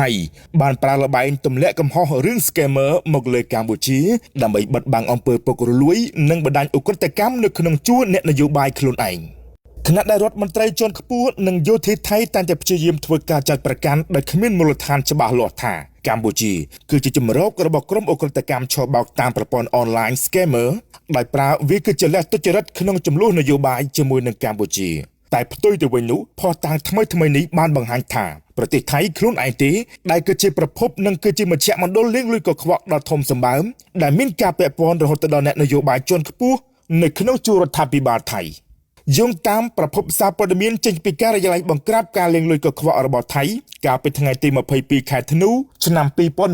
ថៃបានប្រើល្បែងទម្លាក់កំហុសរឿង Scammer មកលើកម្ពុជាដើម្បីបិទបាំងអំពើពុករលួយនិងបណ្ដាញឧក្រិដ្ឋកម្មនៅក្នុងជួរអ្នកនយោបាយខ្លួនឯងខណៈដែលរដ្ឋមន្ត្រីជាន់ខ្ពស់និងយោធាថៃតែងតែព្យាយាមធ្វើការចាត់ប្រកាន់ដោយគ្មានមូលដ្ឋានច្បាស់លាស់ថាកម្ពុជាគឺជាជំរករបស់ក្រុមឧក្រិដ្ឋកម្មឆបោកតាមប្រព័ន្ធអនឡាញ Scammer ដោយប្រើវាគឺជាលេសទុច្ចរិតក្នុងចំនួននយោបាយជាមួយនឹងកម្ពុជា តែផ្ទុយទៅវិញនោះភស្តុតាងថ្មីថ្មីនេះបានបង្ហាញថាប្រទេសថៃខ្លួនឯងទេដែលគឺជាប្រភពនិងគឺជាមជ្ឈមណ្ឌលលាងលុយកខ្វក់ដ៏ធំសម្បើមដែលមានការពាក់ព័ន្ធរហូតដល់អ្នកនយោបាយជាន់ខ្ពស់នៅក្នុងជួររដ្ឋាភិបាលថៃយោងតាមប្រភពសារព័ត៌មានចេញពីការិយាល័យបង្ក្រាបការលាងលុយកខ្វក់របស់ថៃកាលពីថ្ងៃទី22ខែធ្នូឆ្នាំ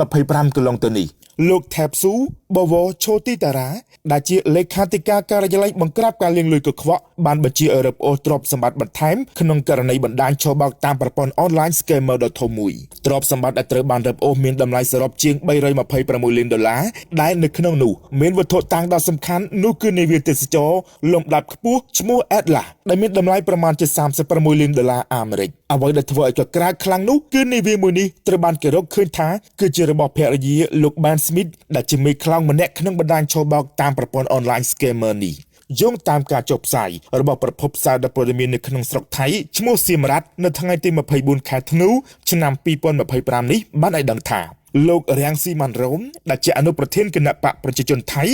2025កន្លងទៅនេះលោកថេបស៊ូបវរឆូទីតារាដែលជាលេខាធិការការិយាល័យបង្ក្រាបការលាងលុយកខ្វក់បានបញ្ជាឲ្យរឹបអូសទ្រព្យសម្បត្តិបន្ថែមក្នុងករណីបណ្ដាញឆបោកតាមប្រព័ន្ធអនឡាញ Scammer ដ៏ធំមួយទ្រព្យសម្បត្តិដែលត្រូវបានរឹបអូសមានតម្លៃសរុបជាង326លានដុល្លារដែលនៅក្នុងនោះមានវត្ថុតាងដ៏សំខាន់នោះគឺនាវាទេសចរលំដាប់ខ្ពស់ឈ្មោះ Atlas ដែលមានតម្លៃប្រមាណជា36លានដុល្លារអាមេរិកអ្វីដែលធ្វើឲ្យកក្រើកខ្លាំងនោះគឺនាវាមួយនេះត្រូវបានគេរកឃើញថាគឺជារបស់ភរិយាលោក Ben Smith ដែលជាមេខ្លោងម្នាក់ក្នុងបណ្ដាញឆបោកតាមប្រព័ន្ធអនឡាញ Scammer នេះយោងតាមការចុះផ្សាយរបស់ប្រភពសារព័ត៌មាននៅក្នុងស្រុកថៃឈ្មោះសៀមរ៉ាត់នៅថ្ងៃទី24ខែធ្នូឆ្នាំ2025នេះបានឲ្យដឹងថាលោករាំងស៊ីម៉ាន់រ៉ូមដែលជាអនុប្រធានគណៈបកប្រជាជនថៃ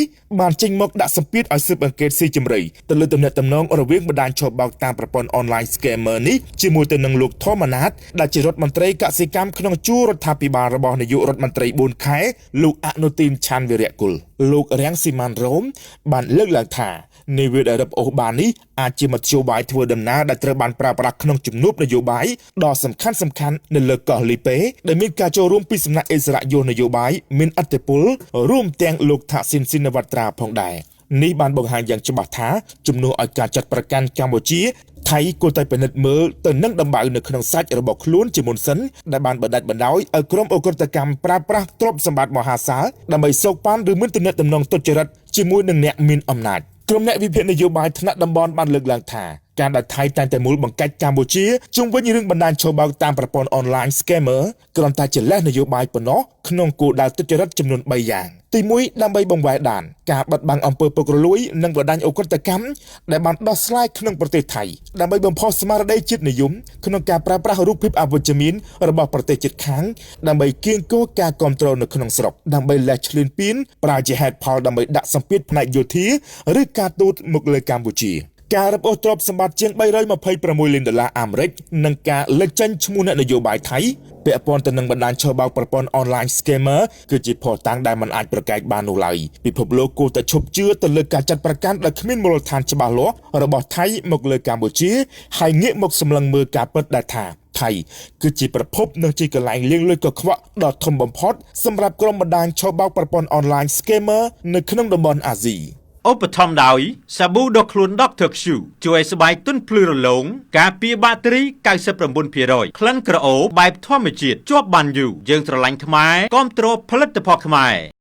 បានចេញមកដាក់សម្ពាធឲ្យស៊ើបអង្កេតស៊ីជម្រៅទៅលើទំនាក់ទំនងរវាងបណ្ដាញឆបោកតាមប្រព័ន្ធអនឡាញ Scammer នេះជាមួយទៅនឹងលោកធម្មណាតដែលជារដ្ឋមន្ត្រីកសិកម្មក្នុងជួររដ្ឋាភិបាលរបស់នាយករដ្ឋមន្ត្រី4ខែលោកអនុទីនឆានវិរៈគុលលោករាំងស៊ីម៉ាន់រ៉ូមបានលើកឡើងថានាវាដែលរឹបអូសបាននេះអាចជាមធ្យោបាយធ្វើដំណើរដែលត្រូវបានប្រើប្រាស់ក្នុងជំនួបនយោបាយដ៏សំខាន់សំខាន់នៅលើកោះលីពេដែលមានការចូលរួមពីសំណាក់អិសរាជជននយោបាយមានឥទ្ធិពលរួមទាំងលោកថាក់ស៊ីនស៊ីនវត្រាផងដែរនេះបានបង្ហាញយ៉ាងច្បាស់ថាជំនួសឲ្យការចាត់ប្រកាន់កម្ពុជាថៃគួរតែពិនិត្យមើលទៅនឹងដំបៅនៅក្នុងសាច់របស់ខ្លួនជាមុនសិនដែលបានបណ្ដាច់បណ្ដោយឲ្យក្រុមឧក្រិដ្ឋកម្មប្រើប្រាស់ទ្រព្យសម្បត្តិមហាសាលដើម្បីសូកប៉ាន់ឬមានទំនាក់ទំនងទុច្ចរិតជាមួយនឹងអ្នកមានអំណាចក្រុមអ្នកវិភាគនយោបាយថ្នាក់តំបន់បានលើកឡើងថាការដែលថៃតែងតែមូលបង្កាច់កម្ពុជាជុំវិញរឿងបណ្ដាញឆបោកតាមប្រព័ន្ធអនឡាញ Scammer គ្រាន់តែជាលេសនយោបាយប៉ុណ្ណោះក្នុងគោលដៅទុច្ចរិតចំនួន3យ៉ាងទី1ដើម្បីបង្វែរដានការបិទបាំងអំពើពុករលួយនិងបណ្ដាញឧក្រិដ្ឋកម្មដែលបានដោះស្រាយក្នុងប្រទេសថៃដើម្បីបំផុសស្មារតីជាតិនិយមក្នុងការប្រើប្រាស់រូបភាពអវិជ្ជមានរបស់ប្រទេសជិតខាងដើម្បីគៀងគរការគ្រប់គ្រងនៅក្នុងស្រុកដើម្បីលេសឈ្លានពានប្រើជាហេតុផលដើម្បីដាក់សម្ពាធផ្នែកយោធាឬការទូតមកលើកម្ពុជាការរឹបអូសទ្រព្យសម្បត្តិជាង326លានដុល្លារអាមេរិកនិងការលេចចេញឈ្មោះអ្នកនយោបាយថៃពាក់ព័ន្ធទៅនឹងបណ្ដាញឆបោកប្រព័ន្ធអនឡាញ Scammer គឺជាភស្តុតាងដែលមិនអាចប្រកែកបាននោះឡើយពិភពលោកគួរតែឈប់ជឿទៅលើការចាត់ប្រកាន់ដោយគ្មានមូលដ្ឋានច្បាស់លាស់របស់ថៃមកលើកម្ពុជាហើយងាកមកសម្លឹងមើលការពិតដែលថាថៃគឺជាប្រភពនិងជាកន្លែងលាងលុយកខ្វក់ដ៏ធំបំផុតសម្រាប់ក្រុមបណ្ដាញឆបោកប្រព័ន្ធអនឡាញ Scammer នៅក្នុងតំបន់អាស៊ី ឧបត្ថម្ភដោយសាប៊ូដុសខ្លួន Dr. Q ជួយឲ្យស្បែកទន់ភ្លឺរលោងការពារបាក់តេរី99%ក្លិនក្រអូបបែបធម្មជាតិជាប់បានយូរយើងស្រឡាញ់ខ្មែរគាំទ្រផលិតផលខ្មែរ។